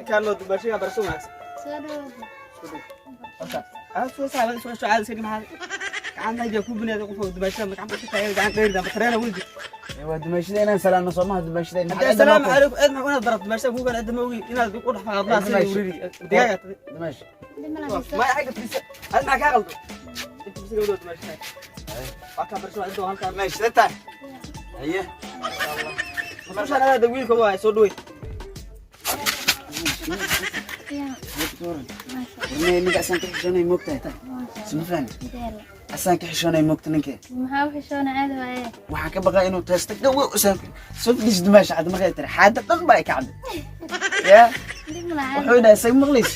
Ninkaan loo dumaashiga barso wanaagsan. Soo dhawow. Horta aan soo saaray, soo soo caadi iska maxaa gacanta ku binaada qofka dumaashiga gacanta ku taagay, gacan dheer da tareena wuldi. Waa dumaashida inaan salaamno soomaha, dumaashida. Hadda assalaamu calaykum eed, maxaa inaad barato dumaashiga kuugan cidda ma ogi inaad ku dhex faaqadnaa sida wuriri digaaga. Dumaash. Ma xagga fadhiisa, had maxaa kaa qaldo inta bisiga wada dumaashiga waa kaa barso inta halkaa. Dumaash tahay, haye. Masuushaan adaada wiilka waa soo dhawey. Warmee, ninka asaan ka xishoonay moogtahay, ta sima fahmi, asaan ka xishoonay moogta ninkee. Maxaa u xishoona? Caadi waaye. Waxaan ka baqaa inuu teesta gawo usaan soo fadhiis. Dumaasha hadda markay tiri xaada dhan baa kacday ya. Dhib ma laha. Wuxuu dhahay isaga maqlays,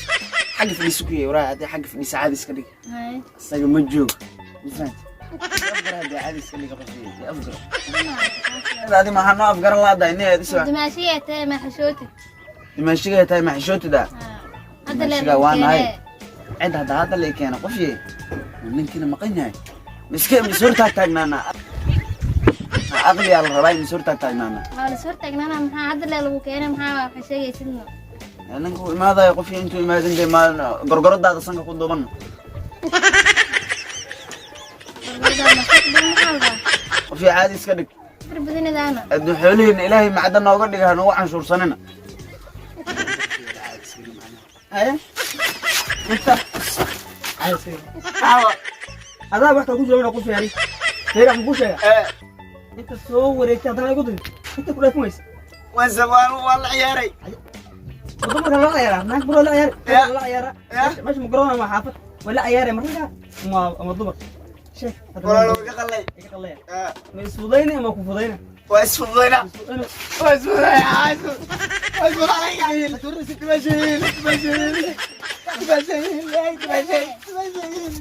xagga fadhiisa ku yahay waraa, haddii xagga fadhiisa caadi iska dhig. Haye. Isaga ma joogo, ma fahanti? Afgara haddii caadi iska dhiga qofkii afgaro. Adi maxaa noo afgaran laadahay nin aad isoo Dumaashiga tahay, ma xishootid? Dumaashiga tahay, ma xishootida? Hadda lee. Dumaashiga waa nahay cid hadda la i keena qofye, ninkiina maqan yahay, miske mis hor taag taagnaana? Aqliyaa la rabaa, mis hor taag taagnaana? Waa la soo taagnaana. Maxaa hadda lee lagu keenay? Maxaa waxa sheegaysidno? Ninka uu imaadayo qofkii intuu imaadin dee ma gorgoradaada sanka ku duuban. Qofkii caadi iska dhig. Far badanidaana. Adduun xoolihiina Ilaahay macda nooga dhiga, ha noogu canshuursanina. Haye, inta adaa wax kale ku jira qof yaari feera ku sheega inta soo wareegtay haddana igu diri inta ku dhaafin weysa. Waan la ciyaaray. Dumarka lala ciyaaraa, naag buro la ciyaari la ciyaara meesha ma garoona, ma xaafad waa la ciyaaray marka ama dumar sheeg. Walaalo, iga qalay. Iga qalaya ma isfudayna ama ku fudayna? Waa isfududayna, waa isfududayna, waa isfududayna. Dumaashiin, dumaashiin, dumaashiin, dumaashiin, dumaashiin.